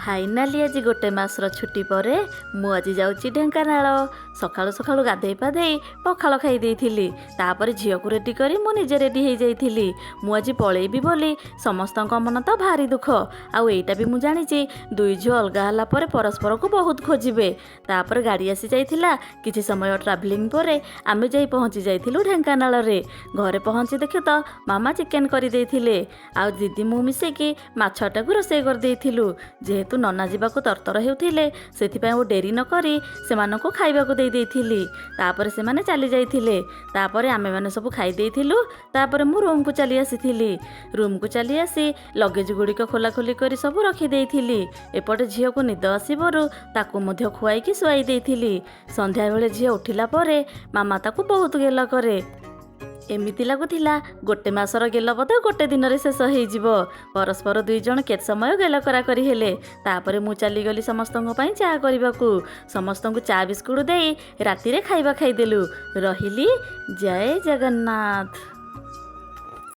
Finally ଆଜି ଗୋଟେ ମାସର ଛୁଟି ପରେ ମୁଁ ଆଜି ଯାଉଛି ଢେଙ୍କାନାଳ। ସକାଳୁ ସକାଳୁ ଗାଧେଇ ପାଧେଇ ପଖାଳ ଖାଇ ଦେଇଥିଲି। ତାପରେ ଝିଅକୁ ରେଡ଼ି କରି ମୁଁ ନିଜେ ରେଡ଼ି ହେଇଯାଇଥିଲି। ମୁଁ ଆଜି ପଳେଇବି ବୋଲି ସମସ୍ତଙ୍କ ମନ ତ ଭାରି ଦୁଃଖ। ଆଉ ଏଇଟା ବି ମୁଁ ଜାଣିଛି, ଦୁଇ ଝିଅ ଅଲଗା ହେଲା ପରେ ପରସ୍ପରକୁ ବହୁତ ଖୋଜିବେ। ତାପରେ ଗାଡ଼ି ଆସି ଯାଇଥିଲା। କିଛି ସମୟ ଟ୍ରାଭେଲିଂ ପରେ ଆମେ ଯାଇ ପହଞ୍ଚି ଯାଇଥିଲୁ ଢେଙ୍କାନାଳରେ। ଘରେ ପହଞ୍ଚି ଦେଖୁ ତ ମାମା ଚିକେନ୍ କରିଦେଇଥିଲେ ଆଉ ଦିଦି ମୁଁ ମିଶିକି ମାଛଟାକୁ ରୋଷେଇ କରିଦେଇଥିଲୁ। ଯେହେତୁ ନନା ଯିବାକୁ ତରତର ହେଉଥିଲେ, ସେଥିପାଇଁ ଆଉ ଡେରି ନକରି ସେମାନଙ୍କୁ ଖାଇବାକୁ ଦେଇ ଦେଇଥିଲି। ତାପରେ ସେମାନେ ଚାଲି ଯାଇଥିଲେ। ତାପରେ ଆମେମାନେ ସବୁ ଖାଇ ଦେଇଥିଲୁ। ତାପରେ ମୁଁ ରୁମ୍କୁ ଚାଲି ଆସିଥିଲି। ରୁମ୍କୁ ଚାଲି ଆସି ଲଗେଜ ଗୁଡ଼ିକ ଖୋଲାଖୋଲି କରି ସବୁ ରଖିଦେଇଥିଲି। ଏପଟେ ଝିଅକୁ ନିଦ ଆସିବାରୁ ତାକୁ ମଧ୍ୟ ଖୁଆଇକି ଶୁଆଇ ଦେଇଥିଲି। ସନ୍ଧ୍ୟାବେଳେ ଝିଅ ଉଠିଲା ପରେ ମାମା ତାକୁ ବହୁତ ଗେଲ କରେ। ଏମିତି ଲାଗୁଥିଲା, ଗୋଟେ ମାସର ଗେଲ ବୋଧେ ଗୋଟେ ଦିନରେ ଶେଷ ହେଇଯିବ। ପରସ୍ପର ଦୁଇ ଜଣ କେତେ ସମୟ ଗେଲ କରାକରି ହେଲେ। ତାପରେ ମୁଁ ଚାଲିଗଲି ସମସ୍ତଙ୍କ ପାଇଁ ଚା କରିବାକୁ। ସମସ୍ତଙ୍କୁ ଚା ବିସ୍କୁଟ ଦେଇ ରାତିରେ ଖାଇବା ଖାଇଦେଲୁ। ରହିଲି, ଜୟ ଜଗନ୍ନାଥ।